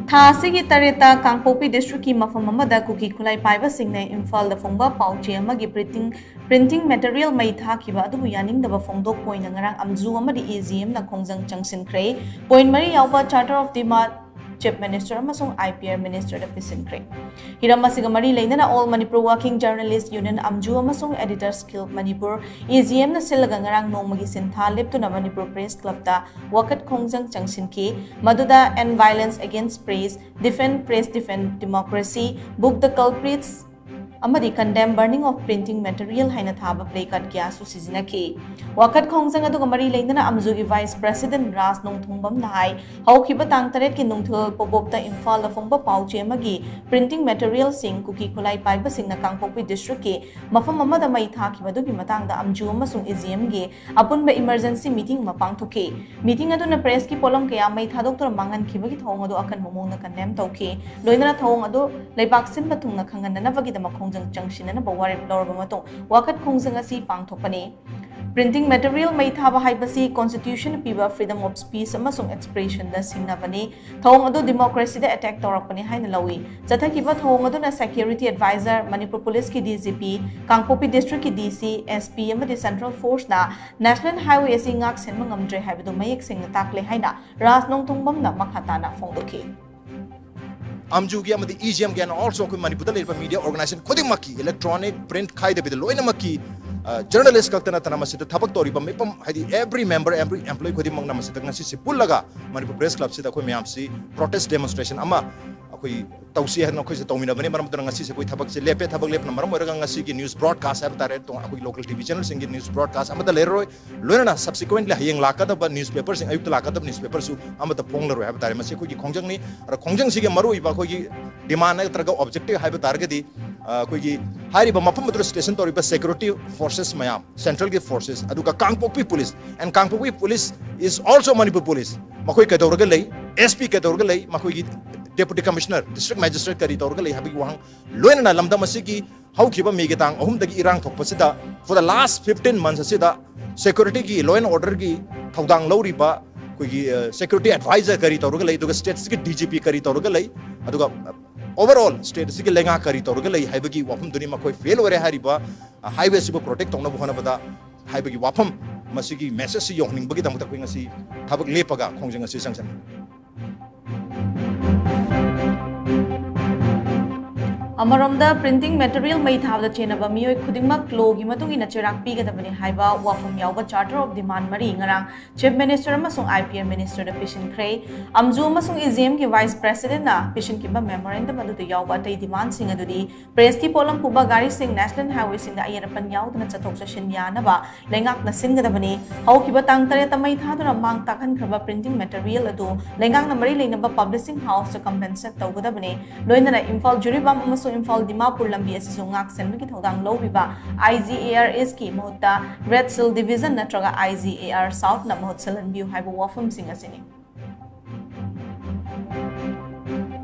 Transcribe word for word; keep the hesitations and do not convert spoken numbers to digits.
ꯊꯥ ꯑꯁꯤꯒꯤ ꯇꯔꯦꯠꯇ ꯀꯥꯡꯄꯣꯛꯄꯤ ꯗꯤꯁꯇ꯭ꯔꯤꯛꯀꯤ ꯃꯐꯝ ꯑꯃꯗ ꯀꯨꯀꯤ ꯈꯨꯠꯂꯥꯏ ꯄꯥꯏꯕꯁꯤꯡꯅ ꯏꯝꯐꯥꯜꯗ ꯐꯣꯡꯕ ꯄꯥꯎꯆꯦ ꯑꯃꯒꯤ ꯄ꯭ꯔꯤꯟꯇꯤꯡ ꯄ꯭ꯔꯤꯟꯇꯤꯡ ꯃꯦꯇꯔꯤꯌꯦꯜ ꯃꯩ ꯊꯥꯈꯤꯕ ꯑꯗꯨꯕꯨ ꯌꯥꯅꯤꯡꯗꯕ ꯐꯣꯡꯗꯣꯛꯄ ꯑꯣꯏꯅ ꯉꯔꯥꯡ ꯑꯝꯖꯨ ꯑꯃꯗꯤ ꯑꯦ ꯖꯤ ꯑꯦꯝꯅ ꯈꯣꯡꯖꯪ ꯆꯪꯁꯤꯟꯈ꯭ꯔꯦ꯫ ꯄꯣꯏꯟ ꯃꯔꯤ ꯌꯥꯎꯕ charter of demand chief minister ꯑꯃꯁꯨꯡ ꯑꯥꯏ ꯄꯤ ꯑꯥꯔ ꯃꯤꯅꯤꯁꯇꯔꯗ ꯄꯤꯁꯤꯟꯈ꯭ꯔꯦ꯫ ꯍꯤꯔꯝ ꯑꯁꯤꯒ ꯃꯔꯤ ꯂꯩꯅꯅ all Manipur working journalists union ꯑꯝꯖꯨ ꯑꯃꯁꯨꯡ ꯑꯦꯗꯤꯇꯔꯁ ꯒꯤꯜ ꯃꯅꯤꯄꯨꯔ, ꯑꯦ ꯖꯤ ꯑꯦꯝꯅ ꯁꯤꯜꯂꯒ ꯉꯔꯥꯡ ꯅꯣꯡꯃꯒꯤ ꯁꯤꯟꯊꯥ ꯂꯦꯞꯇꯨꯅ ꯃꯅꯤꯄꯨꯔ ꯄ꯭ꯔꯦꯁ ꯀ꯭ꯂꯕꯇ ꯋꯥꯀꯠ ꯈꯣꯡꯖꯪ ꯆꯪꯁꯤꯟꯈꯤ꯫ ꯃꯗꯨꯗ End Violence Against Press, Defend Press, Defend Democracy, Book the Culprits ꯑꯃꯗꯤ Condemn Burning of Printing Material ꯍꯥꯏꯅ ꯊꯥꯕ placard ꯀꯌꯥꯁꯨ ꯁꯤꯖꯤꯟꯅꯈꯤ꯫ ꯋꯥꯀꯠ ꯈꯣꯡꯖꯪ ꯑꯗꯨꯒ ꯃꯔꯤ ꯂꯩꯅꯅ ꯑꯝꯖꯨꯒꯤ ꯚꯥꯏꯁ ꯄ꯭ꯔꯦꯁꯤꯗꯦꯟꯠ ꯔꯥꯖ ꯅꯣꯡꯊꯣꯡꯕꯝꯅ ꯍꯥꯏ, ꯍꯧꯈꯤꯕ ꯇꯥꯡ ꯇꯔꯦꯠꯀꯤ ꯅꯨꯡꯊꯤꯜ ꯄꯣꯄꯣꯞꯇ ꯏꯝꯐꯥꯜꯗ ꯐꯣꯡꯕ ꯄꯥꯎꯆꯦ ꯑꯃꯒꯤ ꯄ꯭ꯔꯤꯟꯇꯤꯡ ꯃꯦꯇꯔꯤꯌꯦꯜꯁꯤꯡ ꯀꯨꯀꯤ ꯈꯨꯠꯂꯥꯏ ꯄꯥꯏꯕꯁꯤꯡꯅ ꯀꯥꯡꯄꯣꯛꯄꯤ ꯗꯤꯁꯇ꯭ꯔꯤꯛꯀꯤ ꯃꯐꯝ ꯑꯃꯗ ꯃꯩ ꯊꯥꯈꯤꯕ ꯑꯗꯨꯒꯤ ꯃꯇꯥꯡꯗ ꯑꯝꯖꯨ ꯑꯃꯁꯨꯡ ꯑꯦ ꯖꯤ ꯑꯦꯝꯒꯤ ꯑꯄꯨꯟꯕ emergency meeting ꯑꯃ ꯄꯥꯡꯊꯣꯛꯈꯤ꯫ Meeting ꯑꯗꯨꯅ ꯄ꯭ꯔꯦꯁꯀꯤ ꯄꯣꯠꯂꯝ ꯀꯌꯥ ꯃꯩ ꯊꯥꯗꯣꯛꯇꯨꯅ ꯃꯥꯡꯍꯟꯈꯤꯕꯒꯤ ꯊꯧꯑꯣꯡ ꯑꯗꯨ ꯑꯀꯟꯕ ꯃꯑꯣꯡꯗ condemn ꯇꯧꯈꯤ꯫ ꯂꯣꯏꯅꯅ ꯊꯧꯑꯣꯡ ꯑꯗꯨ ꯂꯩꯕꯥꯛ ꯁꯤꯟꯕ ꯊꯨꯡꯅ ꯈꯪꯍꯟꯅꯅꯕꯒꯤꯗꯃꯛ ꯈꯣꯡꯖꯪ ꯆꯪꯁꯤꯟꯅꯅꯕ ꯋꯥꯔꯦꯞ ꯂꯧꯔꯕ ꯃꯇꯨꯡ ꯋꯥꯀꯠ ꯈꯣꯡꯖꯪ ꯑꯁꯤ ꯄꯥꯡꯊꯣꯛꯄꯅꯤ꯫ Printing material ꯃꯩ ꯊꯥꯕ ꯍꯥꯏꯕꯁꯤ constitution ꯄꯤꯕ freedom of speech ꯑꯃꯁꯨꯡ expressionꯗ ꯁꯤꯡꯅꯕꯅꯤ꯫ ꯊꯧꯑꯣꯡ ꯑꯗꯨ democracyꯗ attack ꯇꯧꯔꯛꯄꯅꯤ ꯍꯥꯏꯅ ꯂꯧꯏ꯫ ꯆꯠꯊꯈꯤꯕ ꯊꯧꯑꯣꯡ ꯑꯗꯨꯅ security advisor, ꯃꯅꯤꯄꯨꯔ ꯄꯨꯂꯤꯁꯀꯤ ꯗꯤ ꯖꯤ ꯄꯤ, ꯀꯥꯡꯄꯣꯛꯄꯤ ꯗꯤꯁꯇ꯭ꯔꯤꯛꯀꯤ ꯗꯤ ꯁꯤ, ꯑꯦꯁ ꯄꯤ ꯑꯃꯗꯤ central forceꯅ national highway ꯑꯁꯤ ꯉꯥꯛ ꯁꯦꯟꯕ ꯉꯝꯗ꯭ꯔꯦ ꯍꯥꯏꯕꯗꯨ ꯃꯌꯦꯛ ꯁꯦꯡꯅ ꯇꯥꯛꯂꯦ ꯍꯥꯏꯅ ꯔꯥꯖ ꯅꯣꯡꯊꯣꯡꯕꯝꯅ ꯃꯈꯥ ꯇꯥꯅ ꯐꯣꯡꯗꯣꯛꯈꯤ꯫ ꯑꯝꯖꯨꯒꯤ ꯑꯃꯗꯤ ꯏ ꯖꯤ ꯑꯦꯝꯒꯤ and also ꯑꯩꯈꯣꯏ ꯃꯅꯤꯄꯨꯔꯗ ꯂꯩꯔꯤꯕ media organization ꯈꯨꯗꯤꯡꯃꯛꯀꯤ, electronic, print ꯈꯥꯏꯗꯕꯤꯗ ꯂꯣꯏꯅꯃꯛꯀꯤ, ꯑ, journalist ꯈꯛꯇ ꯅꯠꯇꯅ ꯃꯁꯤꯗ ꯊꯕꯛ ꯇꯧꯔꯤꯕ ꯃꯤꯄꯨꯝ, ꯍꯥꯏꯗꯤ every member, every employee ꯈꯨꯗꯤꯡꯃꯛꯅ ꯃꯁꯤꯗ ꯉꯁꯤꯁꯤ ꯄꯨꯜꯂꯒ ꯃꯅꯤꯄꯨꯔ ꯄ꯭ꯔꯦꯁ ꯀ꯭ꯂꯕꯁꯤꯗ ꯑꯩꯈꯣꯏ ꯃꯌꯥꯝꯁꯤ protest demonstration ꯑꯃ ꯑꯩꯈꯣꯏ ꯇꯧꯁꯤ ꯍꯥꯏꯗꯅ ꯑꯩꯈꯣꯏꯁꯦ ꯇꯧꯃꯤꯟꯅꯕꯅꯤ꯫ ꯃꯔꯝ ꯑꯗꯨꯅ ꯉꯁꯤꯁꯦ ꯑꯩꯈꯣꯏ ꯊꯕꯛꯁꯦ ꯂꯦꯞꯄꯦ꯫ ꯊꯕꯛ ꯂꯦꯞꯄꯅ ꯃꯔꯝ ꯑꯣꯏꯔꯒ ꯉꯁꯤꯒꯤ news broadcast ꯍꯥꯏꯕ ꯇꯥꯔꯦ, ꯇꯣꯉꯥꯟ-, ꯑꯩꯈꯣꯏꯒꯤ local T V channelꯁꯤꯡꯒꯤ news broadcast ꯑꯃꯠꯇ ꯂꯩꯔꯔꯣꯏ꯫ ꯂꯣꯏꯅꯅ subsequently ꯍꯌꯦꯡ ꯂꯥꯛꯀꯗꯕ newspaperꯁꯤꯡ, ꯑꯌꯨꯛꯇ ꯂꯥꯛꯀꯗꯕ newspaperꯁꯨ ꯑꯃꯠꯇ ꯐꯣꯡꯂꯔꯣꯏ ꯍꯥꯏꯕ ꯇꯥꯔꯦ꯫ ꯃꯁꯤ ꯑꯩꯈꯣꯏꯒꯤ ꯈꯣꯡꯖꯪꯅꯤ꯫ ꯑꯗ ꯈꯣꯡꯖꯪꯁꯤꯒꯤ ꯃꯔꯨꯑꯣꯏꯕ ꯑꯩꯈꯣꯏꯒꯤ demand ꯅꯠꯇ꯭ꯔꯒ objective ꯍꯥꯏꯕ ꯇꯥꯔꯒꯗꯤ, ꯑ, ꯑꯩꯈꯣꯏꯒꯤ ꯍꯥꯏꯔꯤꯕ ꯃꯐꯝ ꯑꯗꯨꯗ station ꯇꯧꯔꯤꯕ security forces ꯃꯌꯥꯝ, centralꯒꯤ forces, ꯑꯗꯨꯒ ꯀꯥꯡꯄꯣꯛꯄꯤ police and Kangpokpi police is also Manipur police꯫ ꯃꯈꯣꯏ ꯀꯩꯗꯧꯔꯒ ꯂꯩ, S P ꯀꯩꯗꯧꯔꯒ ꯂꯩ, ꯃꯈꯣꯏꯒꯤ deputy commissioner, district magistrate ꯀꯔꯤ ꯇꯧꯔꯒ ꯂꯩ ꯍꯥꯏꯕꯒꯤ ꯋꯥꯍꯪ, ꯂꯣꯏꯅꯅ ꯂꯝꯗꯝ ꯑꯁꯤꯒꯤ ꯍꯧꯈꯤꯕ ꯃꯦꯒꯤ ꯇꯥꯡ ꯑꯍꯨꯝꯗꯒꯤ ꯏꯔꯥꯡ ꯊꯣꯛꯄꯁꯤꯗ, for the last fifteen months ꯑꯁꯤꯗ securityꯒꯤ, law and orderꯒꯤ ꯊꯧꯗꯥꯡ ꯂꯧꯔꯤꯕ ꯑꯩꯈꯣꯏꯒꯤ ꯁꯦꯀ꯭ꯌꯨꯔꯤꯇꯤ ꯑꯦꯗꯚꯥꯏꯖꯔ ꯀꯔꯤ ꯇꯧꯔꯒ ꯂꯩ, ꯑꯗꯨꯒ ꯁ꯭ꯇꯦꯠꯁꯤꯒꯤ ꯗꯤ ꯖꯤ ꯄꯤ ꯀꯔꯤ ꯇꯧꯔꯒ ꯂꯩ, ꯑꯗꯨꯒ ꯑꯣꯚꯔ ꯑꯣꯜ ꯁ꯭ꯇꯦꯠꯁꯤꯒꯤ ꯂꯩꯉꯥꯛ ꯀꯔꯤ ꯇꯧꯔꯒ ꯂꯩ ꯍꯥꯏꯕꯒꯤ ꯋꯥꯐꯝꯗꯨꯅꯤ꯫ ꯃꯈꯣꯏ ꯐꯦꯜ ꯑꯣꯏꯔꯦ ꯍꯥꯏꯔꯤꯕ ꯍꯥꯏꯋꯦꯁꯤꯕꯨ ꯄ꯭ꯔꯣꯇꯦꯛ ꯇꯧꯅꯕ ꯍꯣꯠꯅꯕꯗ ꯍꯥꯏꯕꯒꯤ ꯋꯥꯐꯝ, ꯃꯁꯤꯒꯤ ꯃꯦꯁꯦꯖꯁꯤ ꯌꯧꯍꯟꯅꯤꯡꯕꯒꯤ ꯗꯃꯛꯇ ꯑꯩꯈꯣꯏ ꯉꯁꯤ ꯊꯕꯛ ꯂꯦꯞꯄꯒ ꯈꯣꯡꯖꯪ ꯑꯁꯤ ꯆꯪꯁꯤꯟꯕꯅꯤ꯫ ꯑꯃꯔꯣꯝꯗ, ꯄ꯭ꯔꯤꯟꯇꯤꯡ ꯃꯦꯇꯔꯤꯌꯦꯜ ꯃꯩ ꯊꯥꯕꯗ ꯆꯦꯟꯅꯕ ꯃꯤꯑꯣꯏ ꯈꯨꯗꯤꯡꯃꯛ ꯂꯣꯒꯤ ꯃꯇꯨꯡ ꯏꯟꯅ ꯆꯩꯔꯥꯛ ꯄꯤꯒꯗꯕꯅꯤ ꯍꯥꯏꯕ ꯋꯥꯐꯝ ꯌꯥꯎꯕ ꯆꯥꯔꯇꯔ ꯑꯣꯐ ꯗꯤꯃꯥꯟ ꯃꯔꯤ ꯉꯔꯥꯡ ꯆꯤꯐ ꯃꯤꯅꯤꯁꯇꯔ ꯑꯃꯁꯨꯡ ꯑꯥꯏ ꯄꯤ ꯑꯦꯝ ꯃꯤꯅꯤꯁꯇꯔꯗ ꯄꯤꯁꯤꯟꯈ꯭ꯔꯦ꯫ ꯑꯝꯖꯨ ꯑꯃꯁꯨꯡ ꯏ ꯖꯤ ꯑꯦꯝꯒꯤ ꯚꯥꯏꯁ ꯄ꯭ꯔꯦꯁꯤꯗꯦꯟꯠꯅ ꯄꯤꯁꯤꯟꯈꯤꯕ ꯃꯦꯃꯣꯔꯦꯟꯗꯝ ꯑꯗꯨꯗ ꯌꯥꯎꯕ ꯑꯇꯩ ꯗꯤꯃꯥꯟꯁꯤꯡ ꯑꯗꯨꯗꯤ ꯄ꯭ꯔꯦꯁꯀꯤ ꯄꯣꯠꯂꯝ ꯄꯨꯕ ꯒꯥꯔꯤꯁꯤꯡ ꯅꯦꯁꯅꯦꯜ ꯍꯥꯏꯋꯦꯁꯤꯡꯗ ꯑꯌꯦꯠ ꯑꯄꯟ ꯌꯥꯎꯗꯅ ꯆꯠꯊꯣꯛ ꯆꯠꯁꯤꯟ ꯌꯥꯅꯕ ꯂꯩꯉꯥꯛꯅ ꯁꯤꯟꯒꯗꯕꯅꯤ꯫ ꯍꯧꯈꯤꯕ ꯇꯥꯡ ꯇꯔꯦꯠꯇ ꯃꯩ ꯊꯥꯗꯨꯅ ꯃꯥꯡ ꯇꯥꯛꯍꯟꯈ꯭ꯔꯕ ꯄ꯭ꯔꯤꯟꯇꯤꯡ ꯃꯦꯇꯔꯤꯌꯦꯜ ꯑꯗꯨ ꯂꯩꯉꯥꯛꯅ ꯃꯔꯤ ꯂꯩꯅꯕ ꯄꯕ꯭ꯂꯤꯁꯤꯡ ꯍꯥꯎꯁꯇ ꯀꯝꯄꯦꯟꯁꯦꯠ ꯇꯧꯒꯗꯕꯅꯤ꯫ ꯂꯣꯏꯅꯅ ꯏꯝꯐꯥꯜ ꯖꯤꯔꯤꯕꯥꯝ ꯑꯃꯁꯨꯡ ꯏꯝꯐꯥꯜ ꯗꯤꯃꯥꯄꯨꯔ ꯂꯝꯕꯤ ꯑꯁꯤꯁꯨ ꯉꯥꯛ ꯁꯦꯟꯕꯒꯤ ꯊꯧꯗꯥꯡ ꯂꯧꯔꯤꯕ ꯑꯥꯏ ꯖꯤ ꯑꯦ ꯑꯥꯔ ꯏꯁꯀꯤ ꯃꯍꯨꯠꯇ ꯔꯦꯗ ꯁꯤꯜ ꯗꯤꯕꯤꯖꯟ ꯅꯠꯇ꯭ꯔꯒ ꯑꯥꯏ ꯖꯤ ꯑꯦ ꯑꯥꯔ ꯁꯥꯎꯠꯅ ꯃꯍꯨꯠ ꯁꯤꯜꯍꯟꯕꯤꯌꯨ ꯍꯥꯏꯕ ꯋꯥꯐꯝꯁꯤꯡ ꯑꯁꯤꯅꯤ꯫